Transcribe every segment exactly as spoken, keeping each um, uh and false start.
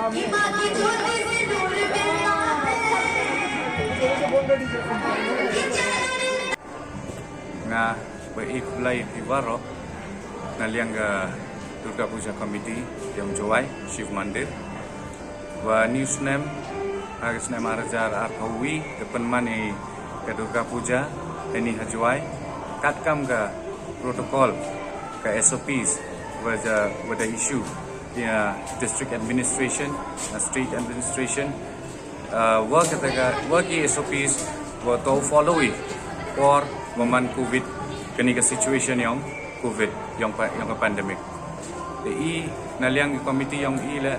Nga wa i khublei phi waroh na liang ka Durga Puja Committee yong Jowai Shiv Mandir. Wa ni u snem, ha ka snem ar hajar arphaw wi, da pynman i ka Durga Puja heini ha Jowai. Katkam ka protocol, ka S O Ps, wa da, wa da issue ya district administration, uh, state administration, uh, wa kata ka, wa ki S O Ps, wa to follow i por wa man covid, kani ka situation yong covid, yong pa, yong ka pandemic. Te i na liang ki committee yong i le,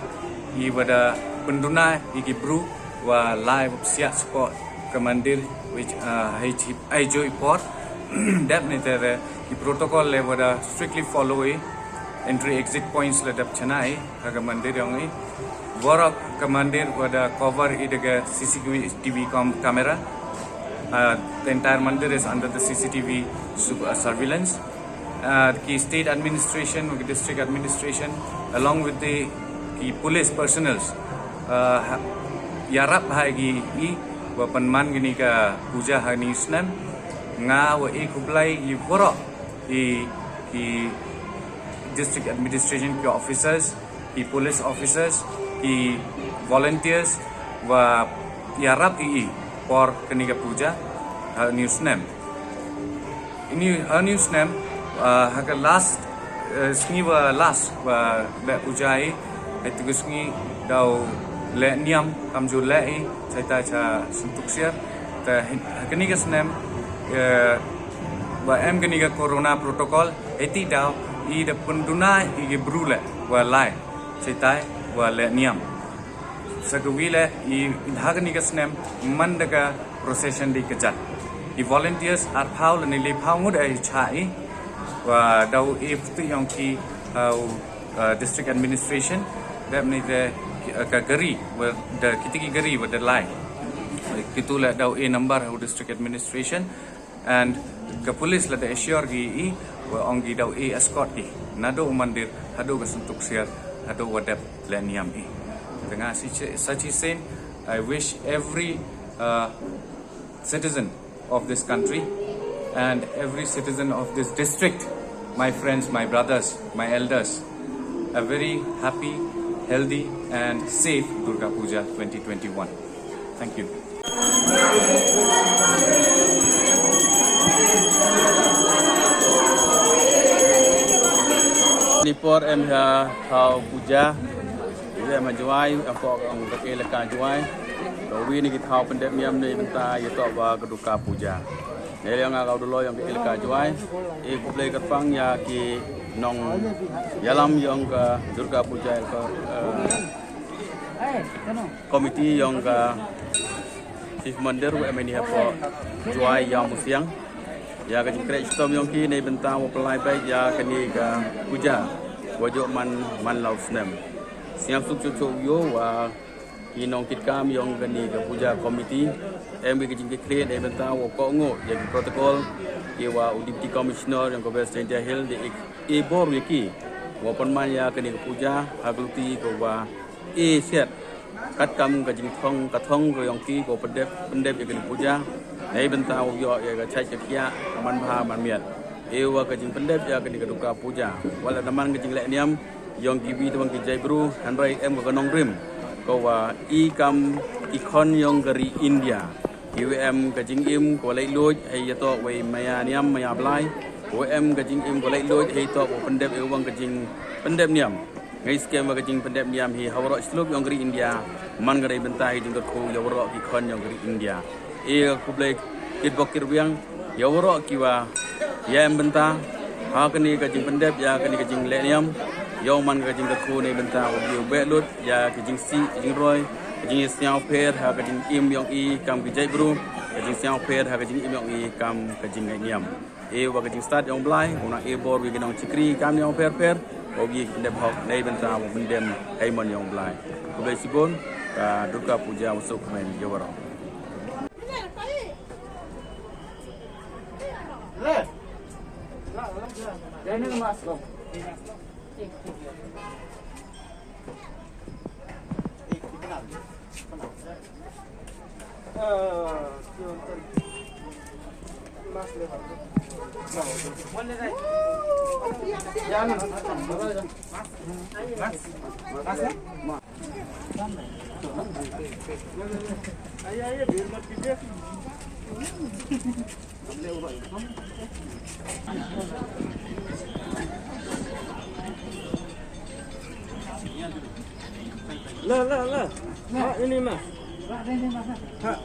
i wa da pynduna i ki bru wa lai wa psiah spot ka mandir, which, uh, hai chi, hai jo i por. Dep ni te re, i protocol le wa da strictly follow i, entry exit points le dep chana i ha ka mandir yong i. Waroh ka mandir wa da cover i da ka C C T V com-, camera. Uh, the entire mandir is under the C C T V sup-, uh, surveillance. Uh, ki state administration, ki district administration, along with the ki police personnels, uh, ha, yarap ha ki i wa pynman kani ka puja ha ni u snem. Nga wa i khublei i waroh i, i district administration, ki officers, ki police officers, ki volunteers, wa yarap i i por kani ka puja ha ni u snem. Ini ha ni u snem, ah, ha ka last, eh, sngi wa last wa leh puja i, ha tu ka sngi daw leh niam, kamjooh leh i, chaitai cha syntuk siar. Te ha kani ka snem, eh, wa em kani ka corona protocol, heti daw i da pynduna i ki bru le wa lai, chaitai wa leh niam. Sa ka wi le, i ha kani ka snem man da ka procession di kjat. I volunteers arphaw lane lephaw ngut i chah i, wa daw e ptu yong ki, uh, uh, district administration, dep ni de, uh, ka gari wa da, kiti ki gari wa da lai. Kitu le daw e number ha u district administration. And ka police la da assure ki i, wa ong ki daw e escort ki nadooh u mandir, hadooh ka syntuk siar, hadooh wa dep leh niam i. Te nga sa chi, sa chi sien, I wish every, uh, citizen of this country and every citizen of this district, my friends, my brothers, my elders, a very happy, healthy and safe Durga Puja twenty twenty-one. Thank you. Ni por em ha thaw puja, em ha Jowai, em ko ong ka elaka Jowai. Ka wi ni ki thaw pyndep niam ni bynta ya toh wa ka Durga Puja. Nei liang nga ka u dolo yong ka elaka Jowai. I khublei kyrpang ya ki nongyalam yong ka Durga Puja, ka, eh, committee yong ka Shiv Mandir wa em ini hapoh Jowai Ïawmusiang. Ya ka jingkhreh chitom yong ki nei bynta wa pynlai beit ya kani ka puja wa jooh man, man la u snem. Sñiawsuk chooh chooh yow wa ki nongkitkam yong kani ka puja committee em ki ka jingkitkhlieh nei bynta wa kohnguh ya ki protocol, ki wa u Deputy Commissioner yong ka West Jaintia Hills de e, e bor ya ki wa pynman ya kani ka puja ha ka luti ka wa e siat. Katkam ka jingthong, ka thong ka yong ki ko pyndep, pyndep ya kani puja. Nei bynta u yoh ya ka chait ka khiah, ka manbha manmiat. E wa ka jingpyndep ya kani ka Durga Puja. Wa la da man ka jingleh niam yong ki wi tawang ki jaitbru, hynrei em ka nongrim ko wa i kam i khon yong ka ri India. Ki wa em ka jingim ko leit luid hei ya toh wei maya niam maya blai. Ko em ka jingim ko leit luid hei toh ko pyndep, e wa ka jingpyndep niam. Ngai skhem wa ka jingpyndep niam hi ha waroh shluk yong ka ri India, man ka dei bynta hi jingkyrkhu ya waroh ki khon yong ka ri India. E ka khublei kitbok kitrwiang ya waroh ki wa ya em bynta ha kani ka jingpyndep ya kani ka jingleh niam. Yow man ka jingkyrkhu nei bynta wa ki u beh lut ya ka jingsih, ka jingroi, ka jingsñiawpher ha ka jingim yong i kam ki jaitbru, ka jingsñiawpher ha ka jingim yong i kam ka jingngeit niam. E wa ka jingstad yong Blai u nang e bor wi ki nongchikri kam yong pher pher, wa wi ki pyndep hok nei bynta wa pyndem hei mon yong Blai. Khublei chibun, ka Durga Puja wa suk kmen ya waroh. La, la, la. Ha, ini, ma. Ha.